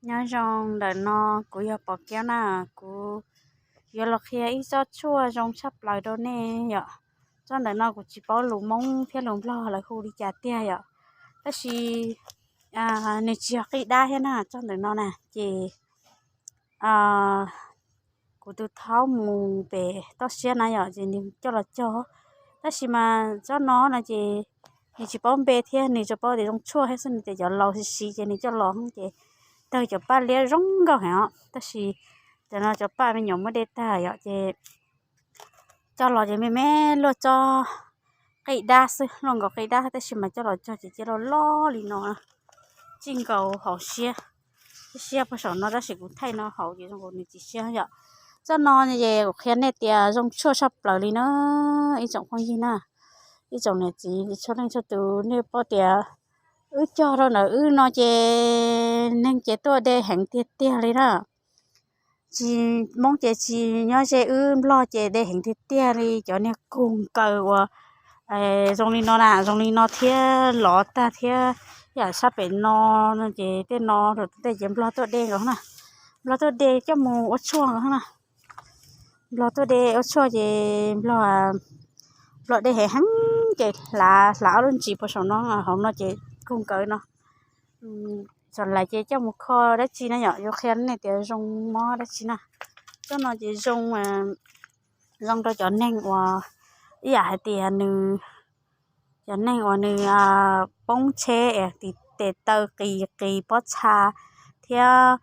Nyob zoo, ntawm no kuv yog Pov Kiab na, kuv yuav los qhia ib tsob tshuaj zoo tshaj plaws rau nej yom. Tsob ntawm no kuv tsis paub lus Hmoob thiab lus Nplog lawv hu li cas tiag yom, tab sis nws tsis yog qij dab thiab na, tsob ntawm no na ces kuv tus thaub mus pem toj siab na yom, ces nws coj los cog, tab sis mas tsob no no ces nws tsis paub npe thiab, nws tsuas paub tias zoo tshuaj thiab xwb, nws tias cov laus siv siv ces nws coj los ces tawg cov paj liab zoo nkauj heev os, tab sis cov no cov paj me nyuam muab de tag yom, ces coj los ces me me luaj tsob qij dab xwb, luaj nkaus qij dab tab sis mas coj los cog ces cia loj loj li no, txij nkaus hauv siab, siab puag saum no tab sis kuv thaij no hauv ces zoo nkaus nws tsis siab yom. Tsob no ces kuv qhia nej tias zoo tshuaj tshaj plaws li na, ib tsoom phooj ywg na, ib tsoom niam txiv txhua leej txhua tus, nej paub tias wb cog rau ntawm wb no ces neeg ces tuaj de heev tiag tiag li na. Tsis, Hmoob ces tsis nyob ze wb, Nplog ces de heev tiag tiag li, cov niag kug nkaws uas zoo li no na, zoo li no thiab lov tag thiab, yam sab pem no no ces tej no tej ces Nplog tuaj de nkaus na, Nplog tuaj de coj mus ua tshuaj nkaus na. Nplog tuaj de ua tshuaj ces Nplog, Nplog de heev heev ces hlav, hlav ob lub ntsis puag saum no, hauv no ces kug nkaws no, txhom lais ces coj mus kho dab tsi na yom, yuav qhia nej tias zoo mob dab tsi na. Tsob no ces zoo, zoo rau cov neeg uas ib yam hais tias nws, cov neeg uas nws poob tsheb, tes taw qis, qis pob txha thiab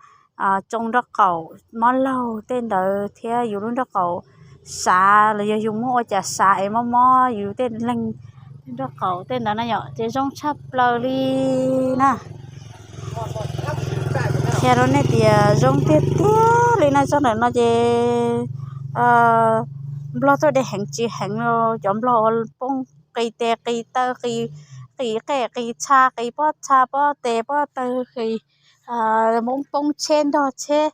tsoo nraub qaum, mob laug tej ntawd thiab yus lub nraub qaum sav los yog yus muab ua cas sav es mob mob yus tej leeg nraub qaum tej ntawd na yom, ces zoo tshaj plaws li na. Qhia rau nej tias zoo tiag tiag li na, tsob ntawm no ces Nplog tuaj de heev tsis heev, cov Nplog uas poob qis tes qis taw, qis qej qis txha, qis pob txha pob tes pob taw, qis poob tsheb ntog tsheb,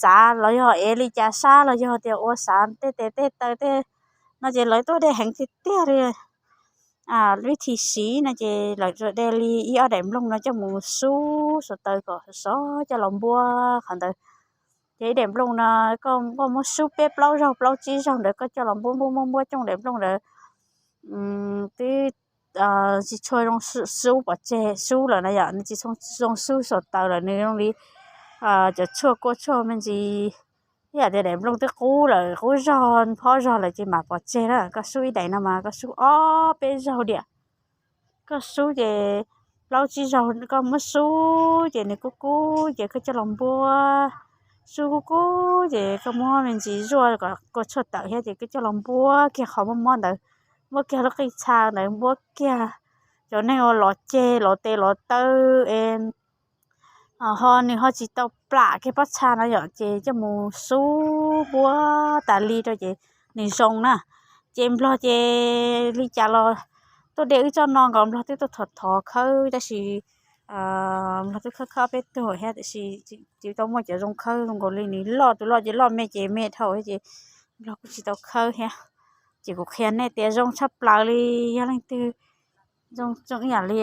xav los yog ev li cas sab los yog tias ua xav tej tes tej taw tej no ces lawv tuaj de heev tiag tiag li. Vib thib siv no ces lawv de li ib ob daim nplooj no coj mus sub suav taws kom sov coj los npuab qhov ntawd. Ces ib daim nplooj no koj muab sub peb plaub zaug plaub tsib zaug ntawd, koj coj los npuab npuab npuab npuab coj daim nplooj ntawd twb tsis tshua zoo sub pov tseg, sub lawm na yom, nws tsis zoo sub suav taws lawm, nws zoo li cov tshuaj kua tshuaj me ntsis, ib yam tias daim nplooj twb qub lawm, qub zog phob zog lawm ces mam pov tseg na. Koj sub ib daim no mas koj sub ob peb zaug diam. Koj sub ces plaub tsib zaug koj muab sub ces nws kub kub ces koj coj los npuab, sub kub kub ces koj muab me ntsis zuaj kom kua tshuaj tawm thiab ces koj coj los npuab kiag qhov mob mob ntawd, npuab kiag lub qij txha ntawd, npuab kiag cov neeg uas lov ceg lov tes lov taw es ho nws ho tsis tau plam kiag pob txha no yom, ces coj mus sub npuab tas li rau ces nws zoo na. Ces Nplog ces li cas los tuaj de wb tsob no nkaus, Nplog twb tuaj thov thov khawb tab sis Nplog twb khawb khawb peb tug thiab tab sis tsis tau muaj cov zoo khawb zoo nkaus li, nws loj tus loj ces loj, me ces me dhau thiab ces Nplog kuj tsis tau khawb thiab. Ces kuv qhia nej tias zoo tshaj plaws li, yog leej twg, zoo zoo ib yam li,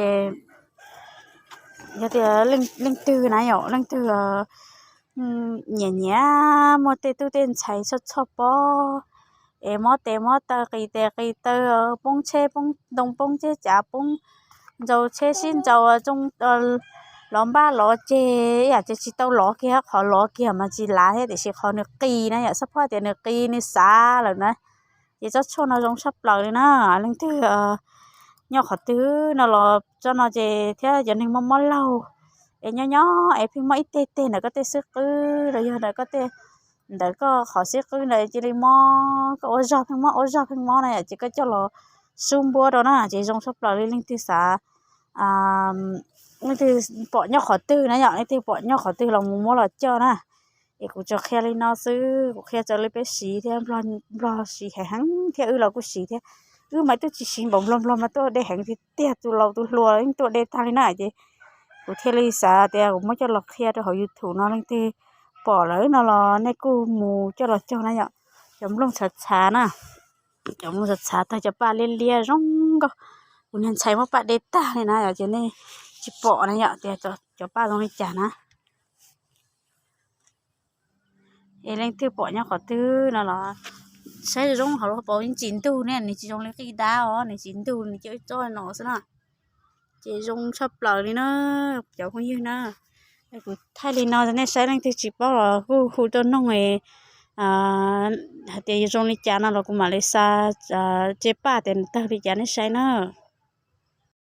yog tias leej twg na yom, leej twg nyiam nyiam muaj tej tub tej ntxhais txhoj txhoj pob es mob tes mob taw, qis tes qis taw, poob tsheb poob ntoo, poob tsheb cav, poob ntxaus tsheb sib ntxaus, lov npab lov ceg, ib yam tias tsis tau lov kiag, qhov lov kiag mas tsis lav thiab tiam sis qhov nws qis na yom, xab phob tias nws qis nws xav lawm na. Ces tsob tshuaj no zoo tshaj plaws li na. Leej twg nyob qhov twg no los tsob no ces thiab cov neeg mob mob laug es nyob nyob es pheej mob ib teg teg ntawm koj tej xib qwb los yog ntawm koj tej, ntawm koj qhov xib qwb ntawd cia li mob, koj ua zog pheej mob, ua zog pheej mob na yom, ces koj coj los sub npuab rau na ces zoo tshaj plaws li. Leej twg xav, leej twg pom nyob qhov twg na yom, leej twg pom nyob qhov twg los mus muab los coj na. Es kuv tsuas qhia li no xwb, kuv qhia raws li peb siv thiab, Nplog siv heev heev thiab wb los kuj siv thiab. Wb mas twb tsis siv npaum Nplog, Nplog mas tuaj de heev tiag tiag, tus laus tus hluas yeej tuaj de tag li na ces kuv thiaj li xav tias kuv muab coj los qhia rau hauv YouTube no, leej twg pom lawm no los nej kuj mus coj los cog na yom. Cov nplooj txhav txhav na, cov nplooj txhav txhav tag cov paj liab liab zoo nkauj, kuv niag ntxhais muab paj de tag li na yom, ces nej tsis pom na yom tias cov paj zoo li cas na. Es leej twg pom nyob qhov twg no los saib zoo hauv lub hauv paus, tsis ntug ne, nws tsis zoo li qij dab os, nws tsis ntug, nws cia ib tsob no xwb na. Ces zoo tshaj plaws li na, cov phooj ywg na. Kuv thaij li no nej saib, leej twg tsis paub los kuj hu tuaj noog hais tias zoo li cas no los kuv mam li xa tsev paj tias nws tawg li cas nej saib na.